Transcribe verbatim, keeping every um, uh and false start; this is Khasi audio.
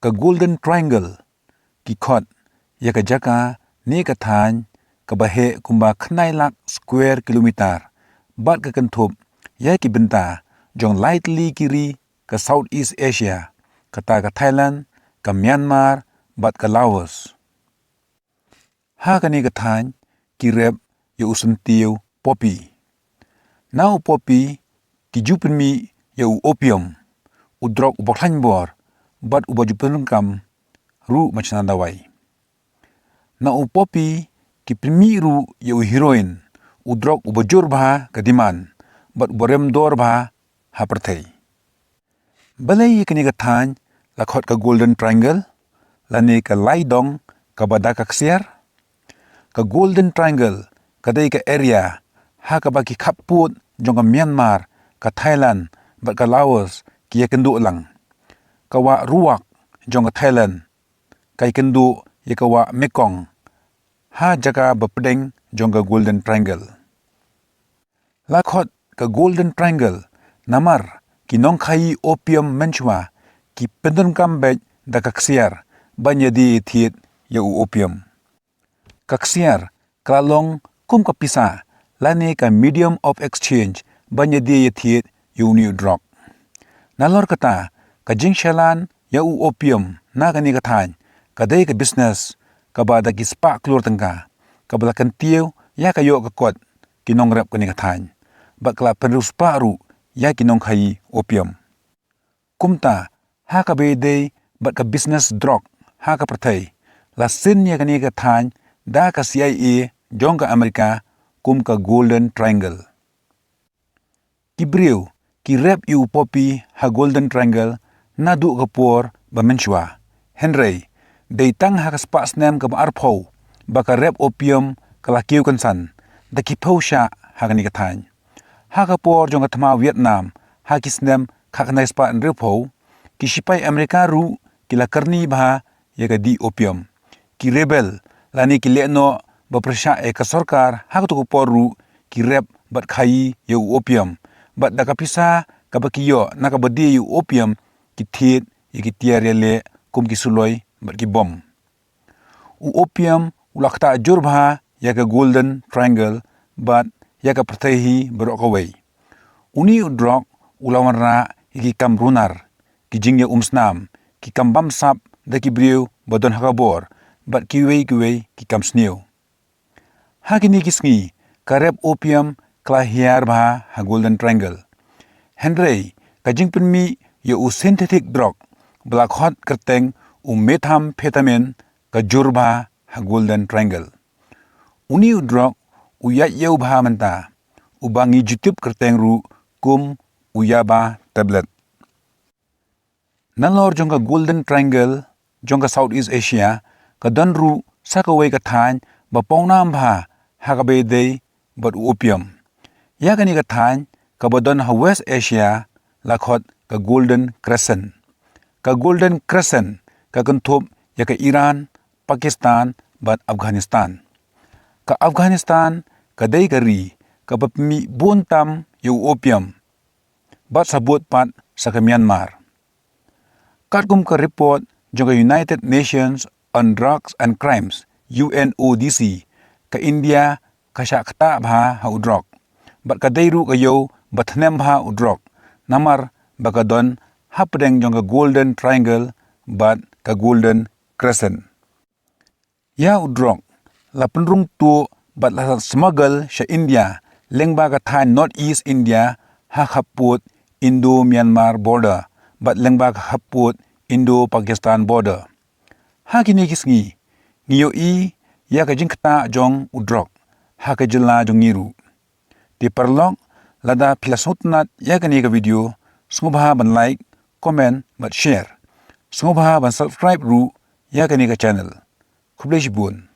Ka Golden Triangle ki khot ïa ka jaka ne ka thaiñ kaba heh kumba khyndai lak square kilometer bad ka kynthup ïa ki bynta jong lai tylli ki ri ka Southeast Asia, kata ka Thailand, ka Myanmar bad ka Laos. Ha kane ka thaiñ ki rep ïa u syntiew poppy. Na u poppy ki ju pynmih ïa u opium, u drok uba khlaiñ bor bad uba ju pyndonkam ruh ban shna dawai. Na u poppy ki pynmih ruh ïa u heroin, u drok uba jur bha ka demand bad uba rem dor bha ha pyrthei. Balei ïa kane ka thaiñ la khot ka Golden Triangle lane ka lai dong kaba da ka ksiar? Ka Golden Triangle ka dei ka area ha kaba ki khappud jong ka Myanmar, ka Thailand bad ka Laos ki ïakynduh lang. Ka wah Ruak jong ka Thailand ka ïakynduh ïa ka wah Mekong ha jaka ba pdeng jong ka Golden Triangle. La khot ka Golden Triangle namar ki nongkhaïi opium mynshuwa ki pyndonkam beit da ka ksiar ban ïadie ïathied ïa u opium. Ka ksiar ka la long kum ka pisa lane ka medium of exchange ban ïadie ïathied ïa une u drok. Nalor kata, ka jingshalan ïa u opium na kane ka thaiñ ka dei ka business kaba da ki spah klur tyngka, kaba la kyntiew ïa ka ïoh ka kot ki nongrep kane ka thaiñ bad ka la pynriewspah ruh ïa ki nongkhaïi opium. Kumta, ha kaba ïadei bad ka business drok ha ka pyrthei, la sin ïa kane ka thaiñ da ka C I A jong ka Amerika kum ka Golden Triangle. Ki briew ki rep ïa u poppy ha Golden Triangle naduh ka por ba mynshuwa. Hynrei dei tang ha ka spah snem kaba arphew ba ka rep opium ka la kiew kynsan da ki phew shah ha kane ka thaiñ. Ha ka por jong ka thma Vietnam ha ki snem khatkhyndai spah hynriewphew, ki shipai Amerika ruh ki la kyrni bha ïa ka dih opium. Ki rebel lane ki lehnoh ba pyrshah ïa ka sorkar ha kato ka por ruh ki rep bad khaïi ïa u opium bad da ka pisa kaba ki ïoh na kaba die ïa u opium ki thied ïa ki tiar ïaleh kum ki suloi bad ki bom. U opium u la ktah jur bha ïa ka Golden Triangle bad ïa ka pyrthei hi baroh kawei. Une u drok u la wanrah ïa ki kam runar, ki jingïaumsnam, ki kam bamsap da ki briew ba don ha ka bor bad kiwei kiwei ki kam sniew. Ha kine ki sngi ka rep opium ka la hiar bha ha Golden Triangle. Hynrei ka jingpynmih ïa u synthetic drok ba la khot kyrteng u methamphetamine ka jur bha ha Golden Triangle. Une u drok u ïaid ïew bha mynta, uba ngi ju tip kyrteng ruh kum u yaba tablet. Nalor jong ka Golden Triangle jong ka Southeast Asia ka don ruh sa kawei ka thaiñ ba pawnam bha ha kaba ïadei bad u opium. Ïa kane ka thaiñ kaba don ha West Asia la khot ka Golden Crescent. Ka Golden Crescent ka kynthup ïa ka Iran, Pakistan bad Afghanistan. Ka Afghanistan ka dei ka ri kaba pynmih bun tam ïa u opium bad sa bud pat sa ka Myanmar. Katkum ka report jong ka United Nations on Drugs and Crimes, U N O D C, ka India ka shah ktah bha ha u drok bad ka dei ruh ka ïew ba thnem bha u drok namar ba ka don hapdeng jong ka Golden Triangle bad ka Golden Crescent. Ïa u drok la pynrung tuh bad la smuggle sha India lyngba ka thaiñ North East India ha khappud Indo-Myanmar border bad lyngba ka khappud Indo-Pakistan border. Ha kine ki sngi ngi ïohi ïa ka jingktah jong u drok ha ka jylla jong ngi ruh. Te paralok, lada phi la sngewtynnat ïa kane ka video, sngewbha ban like, comment bad share. Sngewbha ban subscribe ruh ïa kane ka channel. Khublei shibun.